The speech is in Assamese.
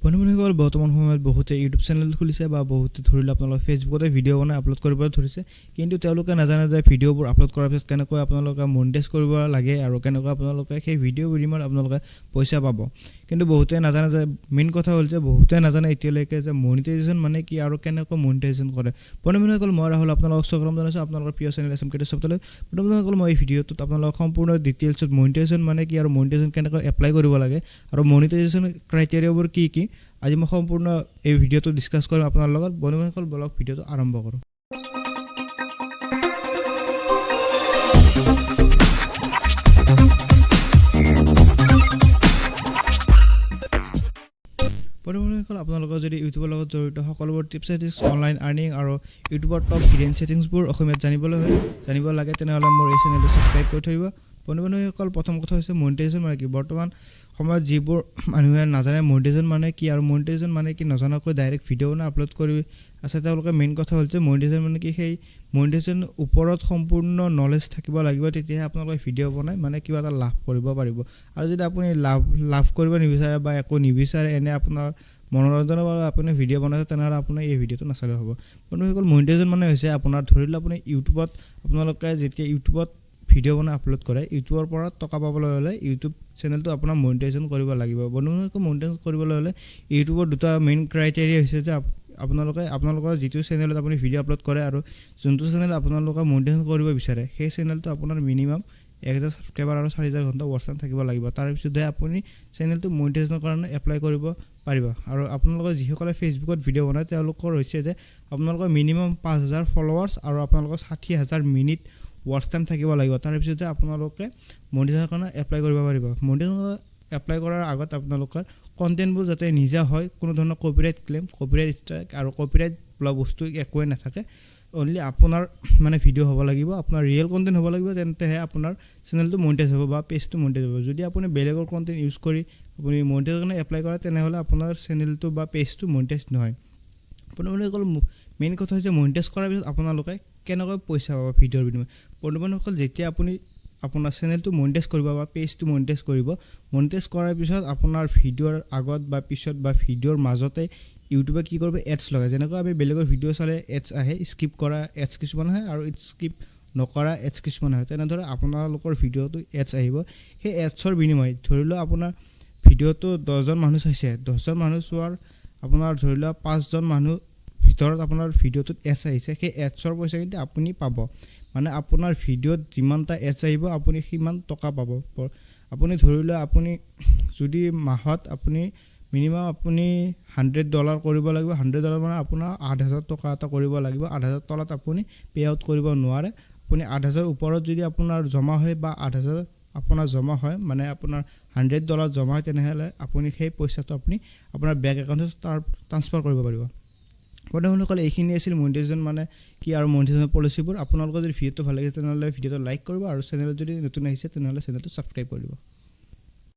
বন্ধু বান্ধৱীসকল, বৰ্তমান সময়ত বহুতে ইউটিউব চেনেল খুলিছে বা বহুতে ধৰি লওক আপোনালোকে ফেচবুকতে ভিডিঅ' বনাই আপলোড কৰিবলৈ ধৰিছে। কিন্তু তেওঁলোকে নাজানে যে ভিডিঅ'বোৰ আপলোড কৰাৰ পিছত কেনেকৈ আপোনালোকে মনিটাইজ কৰিব লাগে আৰু কেনেকৈ আপোনালোকে সেই ভিডিঅ' বিনিময়ত আপোনালোকে পইচা পাব। কিন্তু বহুতে নাজানে যে মেইন কথা হ'ল যে বহুতে নাজানে এতিয়ালৈকে যে মনিটাইজেশ্যন মানে কি আৰু কেনেকৈ মনিটাইজেশ্যন কৰে। বন্ধু বান্ধৱীসকল, মই ৰাহুল, আপোনালোকক স্বাগতম জনাইছোঁ আপোনালোকৰ প্ৰিয় চেনেল এছ এম কে চবতলৈ। বন্ধু বান্ধৱীসকল, মই এই ভিডিঅ'টোত আপোনালোকক সম্পূৰ্ণ ডিটেইলছত মনিটাইজেশ্যন মানে কি আৰু মনিটাইজেশ্যন কেনেকৈ এপ্লাই কৰিব লাগে আৰু মনিটাইজেশ্যন ক্ৰাইটেৰিয়াবোৰ কি কি, আজি মই সম্পূৰ্ণ এই ভিডিঅ'টো ডিছকাছ কৰিম আপোনাৰ লগত। বন্ধু বান্ধৱীসকল, বলক ভিডিঅ'টো আৰম্ভ কৰোঁ। বন্ধু বান্ধৱীসকল, আপোনালোকৰ যদি ইউটিউবৰ লগত জড়িত সকলোবোৰ tips and tricks, online earning আৰু ইউটিউবৰ টপ হিডেন ছেটিংছবোৰ অসমীয়াত জানিবলৈ হয় জানিব লাগে, তেনেহ'লে মোৰ এই চেনেলটো ছাবস্ক্ৰাইব কৰি থৈ দিব। বন্ধু বান্ধৱীসকল, প্ৰথম কথা হৈছে মনিটাইজেশ্যন মানে কি। বৰ্তমান সময়ত যিবোৰ মানুহে নাজানে মনিটাইজেশ্যন মানে কি আৰু মনিটাইজেশ্যন মানে কি নজনাকৈ ডাইৰেক্ট ভিডিঅ' বনাই আপলোড কৰি আছে, তেওঁলোকে মেইন কথা হ'ল যে মনিটাইজেশ্যন মানে কি, সেই মনিটাইজেশ্যন ওপৰত সম্পূৰ্ণ নলেজ থাকিব লাগিব, তেতিয়াহে আপোনালোকে ভিডিঅ' বনাই মানে কিবা এটা লাভ কৰিব পাৰিব। আৰু যদি আপুনি লাভ লাভ কৰিব নিবিচাৰে বা একো নিবিচাৰে, এনে আপোনাৰ মনোৰঞ্জনৰ বাবে আপুনি ভিডিঅ' বনাইছে, তেনেহ'লে আপুনি এই ভিডিঅ'টো নাচালেও হ'ব। বন্ধুসকল, মনিটাইজেশ্যন মানে হৈছে আপোনাৰ ধৰি লওক আপুনি ইউটিউবত, আপোনালোকে যেতিয়া ইউটিউবত ভিডিঅ' বনাই আপলোড কৰে, ইউটিউবৰ পৰা টকা পাবলৈ হ'লে ইউটিউব চেনেলটো আপোনাৰ মনিটাইজেশ্যন কৰিব লাগিব। বন্ধুসকল, মনিটাইজেশ্যন কৰিবলৈ হ'লে ইউটিউবৰ দুটা মেইন ক্ৰাইটেৰিয়া হৈছে যে আপোনালোকে আপোনালোকৰ যিটো চেনেলত আপুনি ভিডিঅ' আপলোড কৰে আৰু যোনটো চেনেল আপোনালোকে মনিটাইজেশ্যন কৰিব বিচাৰে, সেই চেনেলটো আপোনাৰ মিনিমাম 1000 ছাবস্ক্ৰাইবাৰ আৰু 4000 ঘণ্টা ৱাচ টাইম থাকিব লাগিব। তাৰপিছতহে আপুনি চেনেলটো মনিটাইজেশ্যনৰ কাৰণে এপ্লাই কৰিব পাৰিব। আৰু আপোনালোকৰ যিসকলে ফেচবুকত ভিডিঅ' বনায়, তেওঁলোকৰ হৈছে যে আপোনালোকৰ মিনিমাম 5000 ফ'ল'ৱাৰ্ছ আৰু আপোনালোকৰ 60,000 মিনিট ৱাচ টাইম থাকিব লাগিব। তাৰপিছতে আপোনালোকে মনিটাইজেশ্যনৰ কাৰণে এপ্লাই কৰিব পাৰিব। মনিটাইজেশ্যনৰ এপ্লাই কৰাৰ আগত আপোনালোকৰ কণ্টেণ্টবোৰ যাতে নিজা হয়, কোনো ধৰণৰ কপিৰাইট ক্লেইম, কপিৰাইট ষ্ট্ৰাইক আৰু কপিৰাইট বোলা বস্তু একোৱেই নাথাকে, অনলি আপোনাৰ মানে ভিডিঅ' হ'ব লাগিব, আপোনাৰ ৰিয়েল কণ্টেণ্ট হ'ব লাগিব, তেন্তেহে আপোনাৰ চেনেলটো মনিটাইজ হ'ব বা পেজটো মনিটাইজ হ'ব। যদি আপুনি বেলেগৰ কণ্টেণ্ট ইউজ কৰি আপুনি মনিটাইজৰ কাৰণে এপ্লাই কৰে, তেনেহ'লে আপোনাৰ চেনেলটো বা পেজটো মনিটাইজ নহয়। বন্ধু বান্ধৱীসকল, মেইন কথা হৈছে মনিটাইজ কৰাৰ পিছত আপোনালোকে কেনেকৈ পইচা পাব ভিডিঅ'ৰ বিনিময়ত। বন্ধু বান্ধৱীসকল, যেতিয়া আপুনি আপোনাৰ চেনেলটো মনিটাইজ কৰিব বা পেজটো মনিটাইজ কৰিব, মনিটাইজ কৰাৰ পিছত আপোনাৰ ভিডিঅ'ৰ আগত বা পিছত বা ভিডিঅ'ৰ মাজতে ইউটিউবে কি কৰিব? এডছ লগায়। যেনেকৈ আমি বেলেগৰ ভিডিঅ' চালে এডছ আহে, স্কিপ কৰা এডছ কিছুমান আহে আৰু স্কিপ নকৰা এডছ কিছুমান আহে, তেনেদৰে আপোনালোকৰ ভিডিঅ'টো এডছ আহিব। সেই এডছৰ বিনিময়ত ধৰি লওক আপোনাৰ ভিডিঅ'টো 10জন মানুহ চাইছে, 10জন মানুহ চোৱাৰ আপোনাৰ ধৰি লওক পাঁচজন মানুহ ভিতৰত আপোনাৰ ভিডিঅ'টোত এডছ আহিছে, সেই এডছৰ পইচা কিন্তু আপুনি পাব। মানে আপোনাৰ ভিডিঅ'ত যিমানটা এডছ আহিব, আপুনি সিমান টকা পাব। আপুনি ধৰি লওক আপুনি যদি মাহত আপুনি মিনিমাম আপুনি $100 কৰিব লাগিব। $100 মানে আপোনাৰ 8000 টকা এটা কৰিব লাগিব। 8000 তলত আপুনি পে' আউট কৰিব নোৱাৰে। আপুনি 8000 ওপৰত যদি আপোনাৰ জমা হয় বা 8000 আপোনাৰ জমা হয়, মানে আপোনাৰ $100 জমা হয়, তেনেহ'লে আপুনি সেই পইচাটো আপুনি আপোনাৰ বেংক একাউণ্টত তাৰ ট্ৰান্সফাৰ কৰিব পাৰিব। বন্ধুসকল, এইখিনি আছিল মনিটাইজেশ্যন মানে কি আৰু মনিটাইজেশ্যন পলিচিবোৰ। আপোনালোকৰ যদি ভিডিঅ'টো ভাল লাগিছে, তেনেহ'লে ভিডিঅ'টো লাইক কৰিব আৰু চেনেলত যদি নতুন আহিছে, তেনেহ'লে চেনেলটো ছাবস্ক্ৰাইব কৰিব।